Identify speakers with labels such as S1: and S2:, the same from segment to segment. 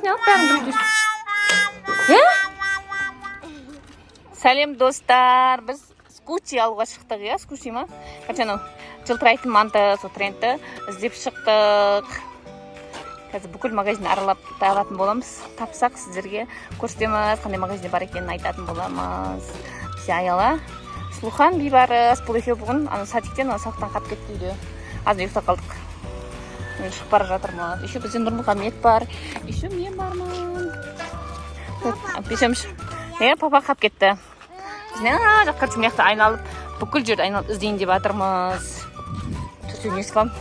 S1: Алып бәрін біреу. Е? Сәлем, достар! Біз скуши алуға шықтық, иә, скуши ма? Короче, анау жылтырайтын манты, сол трендті іздеп шықтық. Қазір бүкіл магазин аралап табатын боламыз. Тапсақ, сіздерге көрсетеміз, қандай магазинде бар екенін айтатын боламыз. Бізде Аяла, Сұлухан, Бейбарыс, бұл екеуі бүгін ана садиктен, ана сабақтан қалып кетті үйде. Азын ұйықтап қалдық. Мен шығып бара жатырмыз. Еще бізде Нұрмұхамед бар, еще мен бармын. Бүйтеміз, иә, папа қалып кетті. Біз мына жақ, короче, мына жақта айналып, бүкіл жерді айналып іздейін деп жатырмыз. Төртеу несі қалам,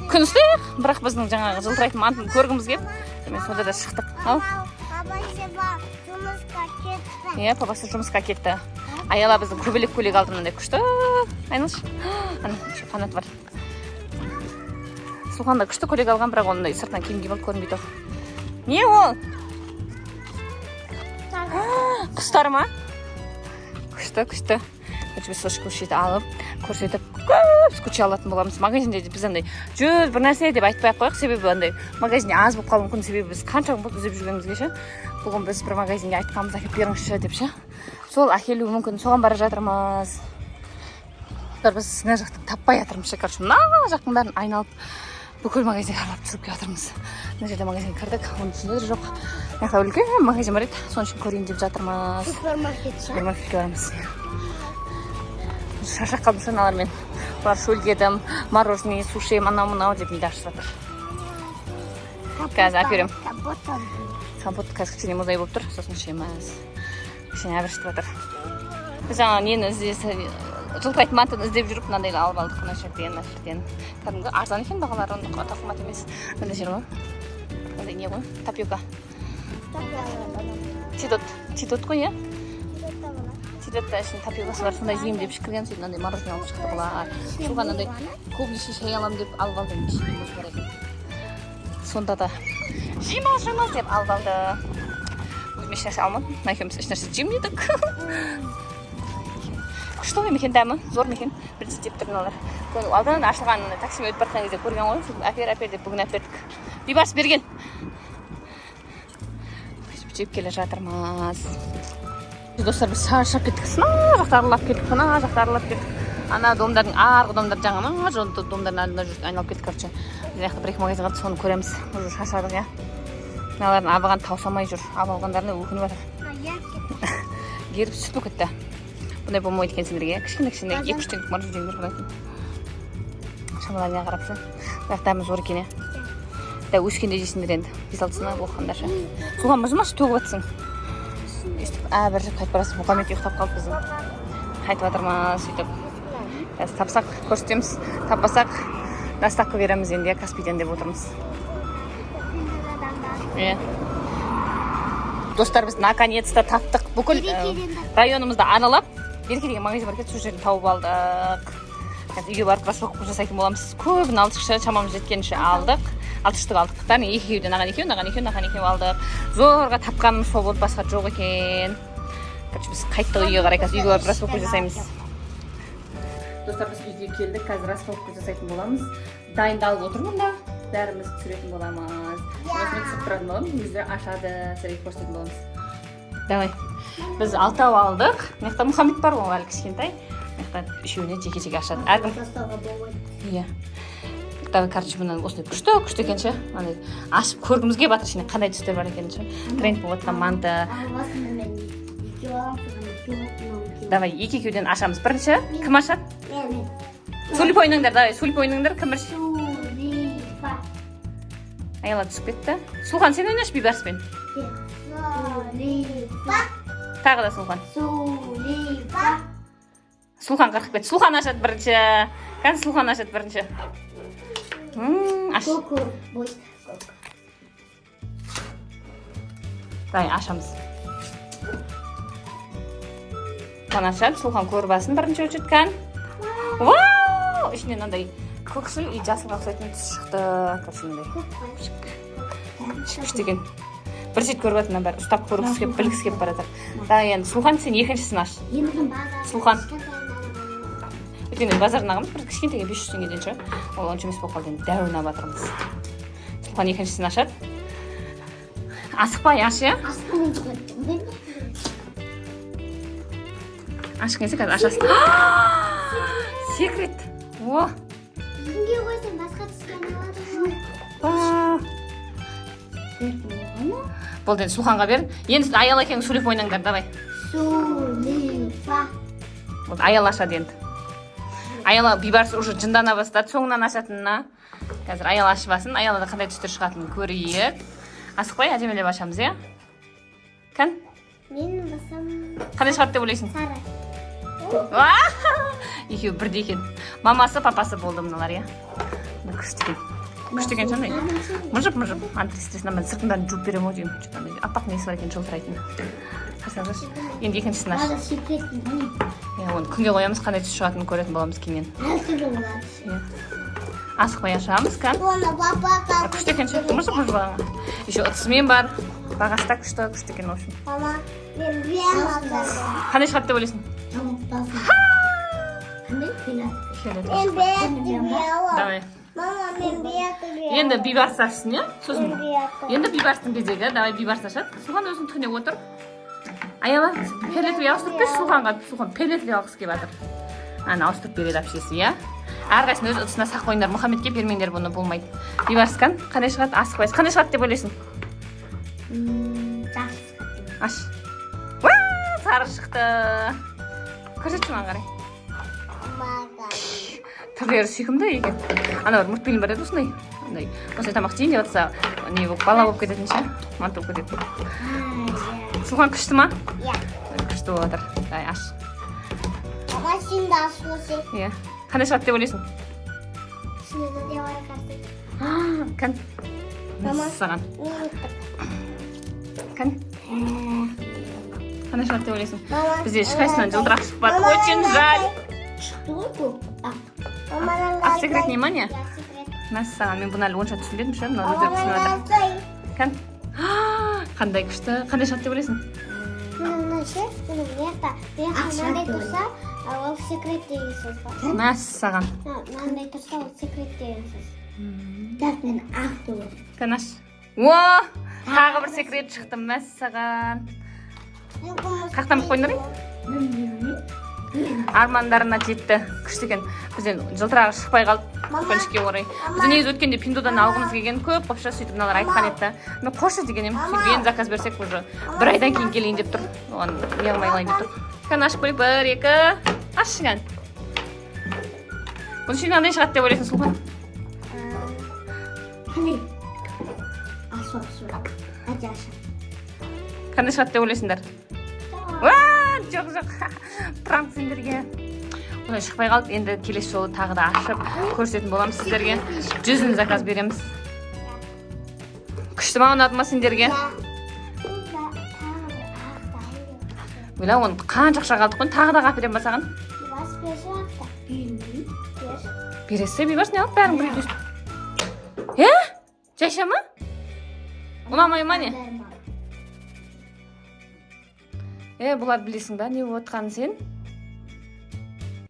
S1: күн ыстық, бірақ біздің жаңағы жылтырайтын мантыны көргіміз келіп, мен сонда да шықтық. Ау.
S2: Папасы жұмысқа кетті.
S1: Иә, папасы жұмысқа кетті. Аяла біздің көбелек көйлек алды, мынандай күшті. Айналшы, ана еще қанаты бар. Сұлухан да күшті көйлек алған, бірақ ондай сыртынан киім киіп алды, көрінбей тұр. Не ол, құстар ма? Күшті, күшті. Короче, біз сол скушиді алып көрсетіп, көп скуши алатын боламыз. Магазинде біз андай 100 бір нәрсе деп айтпай ақ қояйық, себебі андай магазинде аз болып қалуы мүмкін, себебі біз қанша күн болды іздеп жүргенімізге ше. Бүгін біз бір магазинге айтқанбыз, әкеліп беріңізші деп ше, сол әкелуі мүмкін, соған бара жатырмыз. Бір біз мына жақтан таппай жатырмыз ше. Короче, мына жақтың бәрін айналып, бүкіл магазинге аралап түсіріп келе жатырмыз. Мына жерде магазинге кірдік, оның ішінде де жоқ. Мына жақта үлкен магазин бар еді, соның ішін көрейін деп жатырмыз.
S2: Супермаркет.
S1: Супермаркетке барамыз. Шаршап қалдым ше аналармен. Олар шөлдедім, мороженое, суши, анау мынау деп миды ашып жатыр. Қазір әперемін.
S2: Компот.
S1: Компот қазір кішкене мұздай болып тұр, сосын ішеміз. Кішкене әбіршітіп жатыр. Біз жаңа нені іздесе, жылтырайтын мантыны іздеп жүріп, мынандайды алып алдық мына жерден, мына жерден. Кәдімгі арзан екен бағалары, онда қатты қымбат емес. Мынандай жер ғой, мынандай не ғой, тапиока. Тидот, тидот қой, иә, тидотта ішінде тапиокасы бар, сондай жеймін деп кірген. Сөйтіп мынандай мороженое алып шықты бұлар. Соған андай клубничный шай аламын деп алып алды. Енді ішінде мұз бар екен, сонда да жейміз, жейміз деп алып алды. Өзім ешнәрсе алмадым, мына екеуміз ешнәрсе жемедік. Күшті ғой екен, дәмі зор ма екен? Бірінші жеп тұр мыналар. Алдын ашылған таксимен өтіп бара жатқан кезде көрген ғой, сөйтіп әпер, әпер деп бүгін әпердік. Бейбарыс, берген. Сөйтіп жеп келе жатырмыз. Достар, біз шаршап кеттік. Мына жақты аралап кеттік, мына жақты аралап кеттік, ана домдардың, арғы домдар, жаңа мына домдардың алдында жүріп айналып кеттік. Короче, мына жақта бір екі магазин қалды, соны көреміз. Уже шаршадық, иә. Мыналардың абаған тауыса алмай жүр, алып алғандарына өкініп жатыр. Еріп, сүт болып кетті. Бұндай болмайды екен сендерге. Кішкене кішкене 2-3 теңгелік мороженое жеңдер болатын шамаларыңа қарап ше. Бірақ дәмі зор екен, иә да. Өскенде жейсіңдер енді, 5-6 сынып оқығанда ше. Суға мұзымашы, төгіп жатсың. Өйстіп әбіржіп қайтып барасың. Мұхаммед ұйықтап қалды біздің. Қайтып жатырмыз сөйтіп. Қазір тапсақ, көрсетеміз, таппасақ, доставка береміз енді, иә, Каспийден деп отырмыз, иә. Достар, біз наконец то таптық. Бүкіл районымызды аралап, Береке деген магазин бар екен, сол жерден тауып алдық. Қазір үйге барып распаковка жасайтын боламыз. Көбін алдық ше, шамамыз жеткенше алдық. Алты штук алдық. Бәрін екі екеуден, мынаған екеу, мынаған екеу, мынаған екеу алдық. Зорға тапқанымыз сол болды, басқа жоқ екен. Короче, біз қайттық үйге қарай. Қазір үйге барып распаковка жасаймыз. Достар, біз үйге келдік, қазір распаковка жасайтын боламыз. Дайындалып отырмын да, бәріміз түсіретін боламыз. Осымен түсіріп тұратын боламыз, өздері ашады, сіздерге көрсететін боламыз. Давай, біз алтау алдық. Мына жақта Мұхаммед бар ғой, әлі кішкентай. Мына жақта үшеуіне жеке жеке ашады әркім.
S2: Тастауға болмайды.
S1: Иә, давай. Короче, мына осындай күшті, күшті екен ше. Андай ашып көргіміз келіп жатыр, ішінде қандай түстер бар екенін ше. Тренд болып жатқан манты.
S2: Аласың, мен екеу аламын, содан екеу, мынау екеу.
S1: Давай, екі екеуден ашамыз. Бірінші кім ашады?
S2: Мен.
S1: Сулип ойнаңдар, давай, сулип ойнаңдар. Кім бірінші?
S2: Сулипа.
S1: Аяла түсіп кетті. Сұлхан, сен ойнашы Бейбарыспен.
S2: Сулипа.
S1: Тағы да Сұлхан.
S2: Сулипа.
S1: Сұлхан қырқып кетті. Сұлхан ашады бірінші. Қазір Сұлхан ашады бірінші. Аш.
S2: Коко. Бой. Коко.
S1: Давай, ашамыз. Сұлхан ашады. Сұлхан көріп алсын бірінші очередь. Кән, вау, ішінен мынандай көкшіл и жасылға ұқсайтын түс шықты. Короче, мындай күшті екен. Бір рет көріп жатыр, мына бәрі ұстап көргісі келіп, білгісі келіп бара жатыр. Давай енді, Сұлхан, сен екіншісін аш.
S2: Енді базар.
S1: Сұлхан. Өйткені базардан алғанбыз бір кішкентай, 500 теңгеден ше, ол онша емес болып қалды. Енді дәуін алып жатырмыз. Сұлхан екіншісін ашады. Асықпай аш, иә.
S2: Асықпай қойдым.
S1: Ашқың келсе, қазір ашасың. Секрет! О!
S2: Күнге қойсаң, басқа түске айналады ғой.
S1: Ба. Болды, енді Сұлханға бер. Енді Аяла екеуің сөйлеп ойнаңдар, давай.
S2: Сулифа.
S1: Болды, Аяла ашады енді. Аяла, Бейбарыс уже жындана бастады соңынан ашатынына. Қазір Аяла ашып алсын. Аялада қандай түстер шығатынын көрейік. Асықпай, әдемілеп ашамыз, иә. Кән.
S2: Мен басам.
S1: Қандай шығады деп ойлайсың?
S2: Сары.
S1: Уа! Екеуі бірдей екен. Мамасы, папасы болды мыналар, иә. Мына күшті екен, күшті екен. Сондай мыжып мыжып антистресс. Мына сыртындарын жуып беремін ғой деймін. Что то андай аппақ несі бар екен жылтырайтын, қарасаңыздаршы. Енді екіншісін аш.
S2: Надо секрет.
S1: Иә, оны күнге қоямыз, қандай түс шығатынын көретін боламыз кейіннен.
S2: Әртүрлі болады.
S1: Иә, асықпай ашамыз, кән.
S2: Оны папа.
S1: Күшті екен ше, мыжып мыжып алған. Еще ыдысымен бар, бағасы да күшті, күшті екен, в общем.
S2: Мама, мен білемін.
S1: Қандай шығады деп ойлайсың?
S2: Қандай?
S1: Фиолетовый.
S2: Мен білемін.
S1: Давай.
S2: Мама, мен білемін.
S1: Енді Бейбарыс ашсын, иә, сосын.
S2: Мен.
S1: Енді Бейбарыстың кезегі. Давай, Бейбарыс ашады. Сұлхан өзің түне отыр. Аяла, фиолетовый ауыстырып берші Сұлханға. Сұлхан фиолетовый алғысы келіп жатыр. Ана, ауыстырып береді әпшесі, иә. Әрқайсысын өз ыдысына сақ қойыңдар, Мұхаммедке бермеңдер бұны, болмайды. Бейбарыс, кән, қандай шығады? Асықпай, қандай шығады деп ойлайсың?
S2: Жақсы.
S1: Аш. Уа, сары шықты! Көрсетші маған қарай. Түрлері сүйкімді екен. Ана бір мультфильм бар еді, осындай андай, осындай тамақ жейін деп жатса, не болып, бала болып кететін ше, манты болып кететін. Сұлхан, күшті ма?
S2: Иә.
S1: Күшті болып жатыр. Давай, аш.
S2: Мама, сен де ашып алсай.
S1: Иә, қандай шығады деп ойлайсың?
S2: Ішінде не бар қазір?
S1: Кән.
S2: Мама.
S1: Саған.
S2: Мен.
S1: Кән, қандай шығады деп ойлайсың?
S2: Мама.
S1: Бізде ешқайсысынан жылтырақ шықпады, очень жаль.
S2: Шықты ғой көп. Ақ.
S1: Ақ секрет не ма, не?
S2: Иә, секрет.
S1: Мәссаған, мен бұны әлі онша түсінбедім ше, мына өздері түсініп жатыр. Кән, қандай күшті! Қандай шығады деп ойлайсың?
S2: Мына ше, мына мына жақта мынандай тұрса, ол секрет деген сөз ғой.
S1: Мәссаған!
S2: Мынандай тұрса, ол секрет деген сөз. Так, мен ақ деп.
S1: Кән, аш. О, тағы бір секрет шықты! Мәссаған! Қаяқтан біліп қойдыңдар? Армандарына жетті, күшті екен. Бізден жылтырағы шықпай қалды, өкінішке орай. Біз негізі өткенде Пиндодан алғымыз келген көп вообще. Сөйтіп мыналар айтқан еді да, мен қойшы деген едім. Сөйтіп енді заказ берсек, уже бір айдан кейін келейін деп тұр. Оған не қылмай қалайын деп тұр. Кәне, ашып көрейік. Бір, екі, ашшы, кәне. Бұның ішінен қандай шығады деп ойлайсың, Сұлхан?
S2: Қандай? Ашу, ашу. Hadi ашу.
S1: Қандай шығады деп ойлайсыңдар? Уа, жоқ, жоқ, пранк сендерге. Ондай шықпай қалды. Енді келесі жолы тағы да ашып көрсететін боламыз сіздерге. 100-ін заказ береміз. Күшті ма, ұнады ма сендерге? Ойла, оны қанша ақшаға алдық қой. Тағы да алып беремін ба саған?
S2: Бас берші ақты. Бермеймін. Бер.
S1: Бересі, Бейбарыс, не алып, бәрін бір үйде. Е, жайша ма, ұнамай ма, не? Е, бұлар білесің ба не болып жатқанын сен?